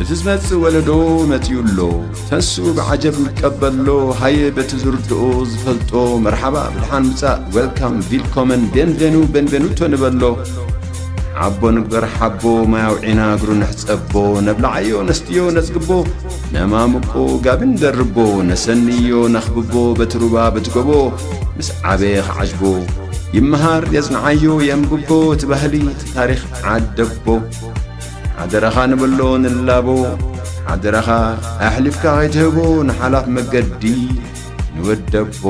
እቲ ዝመጽእ ወለዶ መጺኡ ኣሎ። ተንሱ ብዓጀብ ንቀበሎ፣ ሃየ በቲ ዝርድኦ ዝፈልጦ፣ መርሓባ ብድሓን ምጻእ፣ ዌልካም፣ ቪልኮመን፣ ቤንቬኑ፣ ቤንቬኑቶ ንበሎ። ዓቦ ንግበር ሓቦ፣ ማይ ኣውዒና እግሩ ንሕጸቦ፣ ነብልዓዮ ነስትዮ ነጽግቦ፣ ነማምቆ ጋቢ ንደርቦ፣ ነሰንዮ ነኽብቦ፣ በቲ ሩባ በቲ ጎቦ፣ ምስ ዓበየ ክዓጅቦ፣ ይመሃር የጽንዓዮ የንብቦ፣ እቲ ባህሊ እቲ ታሪኽ ዓደቦ። ሓደራኻ ንብሎ ንላቦ፣ ሓደራኻ ኣሕሊፍካ ከይትህቦ፣ ንሓላፍ መገዲ ንወደቦ።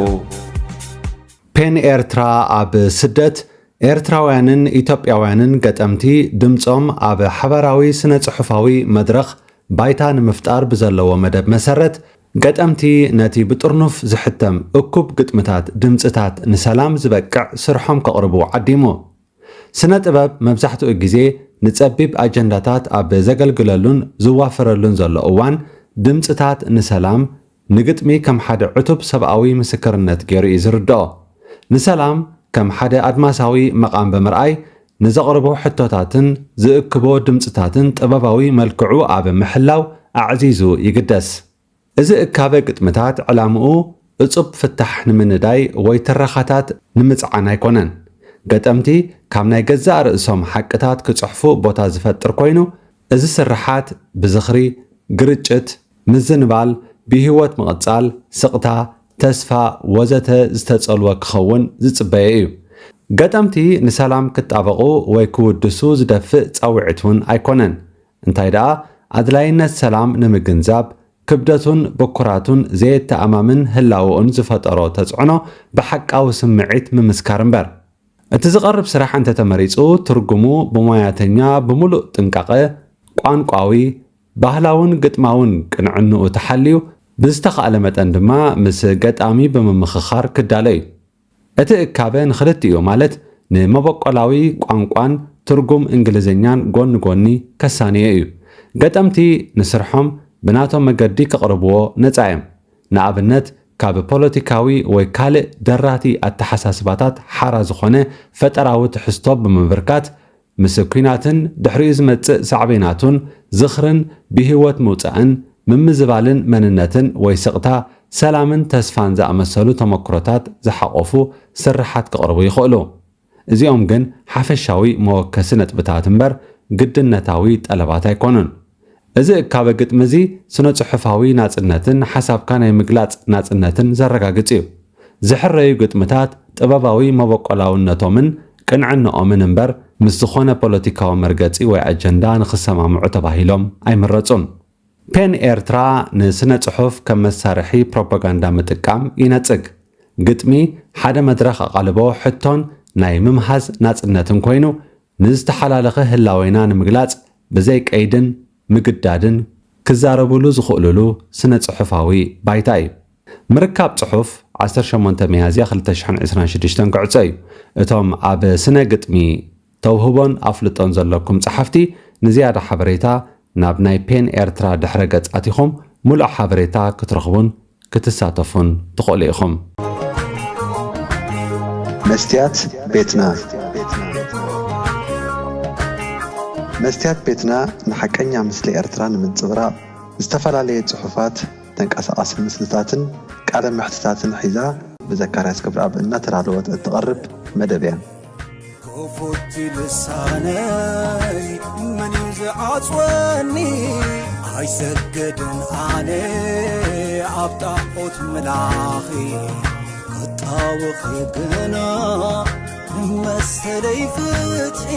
ፔን ኤርትራ ኣብ ስደት፣ ኤርትራውያንን ኢትዮጵያውያንን ገጠምቲ ድምጾም ኣብ ሓባራዊ ስነ-ጽሑፋዊ መድረኽ ባይታ ንምፍጣር ብዘለዎ መደብ መሰረት፣ ገጠምቲ ነቲ ብጥርኑፍ ዝሕተም እኩብ ግጥምታት ድምጽታት ንሰላም ዝበቅዕ ስርሖም ከቕርቡ ዓዲሙ። ስነ ጥበብ መብዛሕትኡ ግዜ ንጸቢብ ኣጀንዳታት ኣብ ዘገልግለሉን ዝዋፈረሉን ዘሎ እዋን፣ ድምጽታት ንሰላም ንግጥሚ ከም ሓደ ዕቱብ ሰብኣዊ ምስክርነት ገይሩ እዩ ዝርድኦ። ንሰላም ከም ሓደ ኣድማሳዊ መቓን ብምርኣይ፣ ንዘቕርቦ ሕቶታትን ዝእክቦ ድምጽታትን ጥበባዊ መልክዑ ኣብ ምሕላው ኣዕዚዙ ይግደስ። እዚ እካበ ግጥምታት ዕላምኡ እጹብ ፍታሕ ንምንዳይ ወይ ትረኻታት ንምጽዓን ኣይኮነን። ገጠምቲ ካብ ናይ ገዛእ ርእሶም ሓቅታት ክጽሕፉ ቦታ ዝፈጥር ኮይኑ፣ እዚ ስርሓት ብዝኽሪ፣ ግርጭት፣ ምዝንባል፣ ብህይወት ምቕጻል፣ ስቕታ፣ ተስፋ ወዘተ ዝተጸልወ ክኸውን ዝጽበዮ እዩ። ገጠምቲ ንሰላም ክጣበቑ ወይ ክውድሱ ዝደፍእ ጻውዒት እውን ኣይኮነን። እንታይ ደኣ፣ ኣድላይነት ሰላም ንምግንዛብ፣ ክብደቱን ብኩራቱን ዘየተኣማምን ህላወኡን ዝፈጠሮ ተጽዕኖ ብሓቃዊ ስምዒት ምምስካር እምበር። እቲ ዝቐርብ ስራሕ እንተተመሪጹ፣ ትርጉሙ ብሞያተኛ ብምሉእ ጥንቃቐ፣ ቋንቋዊ፣ ባህላውን ግጥማውን ቅንዕንኡ ተሓልዩ፣ ብዝተኻእለ መጠን ድማ ምስ ገጣሚ ብምምኽኻር ክዳሎ እዩ። እቲ እካበ ንኽልቲኡ፣ ማለት ንመበቆላዊ ቋንቋን ትርጉም እንግሊዝኛን ጎኒ ጎኒ ከሳንዮ እዩ። ገጠምቲ ንስርሖም ብናቶም መገዲ ከቕርብዎ ነጻ እዮም። ንኣብነት፣ ካብ ፖለቲካዊ ወይ ካልእ ደራቲ ኣተሓሳስባታት ሓራ ዝኾነ ፈጠራዊ ትሕዝቶ ብምብርካት፣ ምስ ኲናትን ድሕሪኡ ዝመጽእ ሳዕቤናቱን፣ ዝኽርን ብህይወት ምውጻእን፣ ምምዝባልን መንነትን ወይ ስቕታ፣ ሰላምን ተስፋን ዝኣመሰሉ ተመክሮታት ዝሓቖፉ ስርሓት ክቕርቡ ይኽእሉ። እዚኦም ግን ሓፈሻዊ መወከሲ ነጥብታት እምበር ግድነታዊ ጠለባት ኣይኮኑን። እዚ እካበ ግጥሚ እዚ ስነ-ጽሑፋዊ ናጽነትን ሓሳብካ ናይ ምግላጽ ናጽነትን ዘረጋግጽ እዩ። ዝሕረዩ ግጥምታት ጥበባዊ መበቆላውነቶምን ቅንዕንኦምን እምበር ምስ ዝኾነ ፖለቲካዊ መርገጺ ወይ ኣጀንዳ ንኽሰማምዑ ተባሂሎም ኣይምረጹን። ፔን ኤርትራ ንስነ-ጽሑፍ ከም መሳርሒ ፕሮፓጋንዳ ምጥቃም ይነጽግ። ግጥሚ ሓደ መድረኽ ኣቓልቦ ሕቶን ናይ ምምሃዝ ናጽነትን ኮይኑ፣ ንዝተሓላለኸ ህላዌና ንምግላጽ ብዘይ ቀይድን ምግዳድን ክዛረቡሉ ዝኽእሉሉ ስነ-ጽሑፋዊ ባይታ እዩ። ምርካብ ጽሑፍ ዓሰርተ ሸሞንተ ሚያዝያ ክልተ ሽሕን ዕስራን ሽዱሽተን ክዕጾ እዩ። እቶም ኣብ ስነ ግጥሚ ተውህቦን ኣፍልጦን ዘለኩም ጸሓፍቲ ንዝያዳ ሓበሬታ ናብ ናይ ፔን ኤርትራ ድሕረ ገጽ ኣቲኹም ሙሉእ ሓበሬታ ክትረኽቡን ክትሳተፉን ትኽእሉ ኢኹም። መስትያት ቤትና። መስትያት ቤትና ንሓቀኛ ምስሊ ኤርትራ ንምንጽብራቕ ዝተፈላለየ ጽሑፋት፣ ተንቀሳቓሲ ምስልታትን ቃለ መሕትታትን ሒዛ ብዘካርያስ ክብረኣብ እናተዳለወት እትቐርብ መደብ እያ። ክፉት ልሳነይ መን እዩ ዝዓጽወኒ? ኣይሰገድን ኣነ ኣብ ጣዖት ምላኺ ክጣወኺ ግና መሰለይ ፍትሒ።